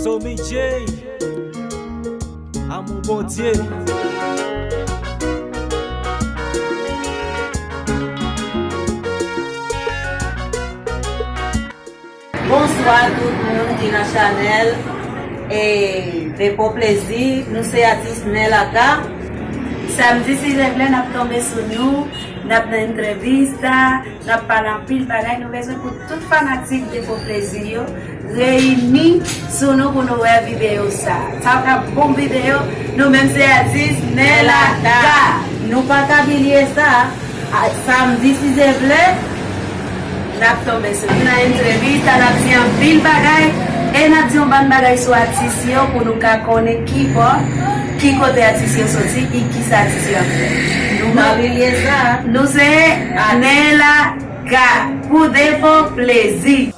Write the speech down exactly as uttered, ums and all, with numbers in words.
Somi J, Amou Bondye. Bonswa tout moun ki nan chanèl e Depo Plezi. Nou se atis Nèla K. Samdi si Dye vle n ap tonbe sou nou, n ap nan entrevista, n ap pale anpil bagay. Nou bezwen pou tout fanatik Depo Plezi yo reyini sou nou pou nou wè videyo sa. Sa ap bon videyo. Nou menm se atis Nèla K. Nou pa ka bliye sa. A, samdi si Dye vle, n ap tonbe sou li nan entrevista, n ap di anpil bagay e n ap di yon bann bagay sou atis yo pou nou ka konnen ki bò, ki kote atis yo soti e kisa atis yo ap fè. Nou pa bliye sa. Nou se Nèla K pou Depo Plezi.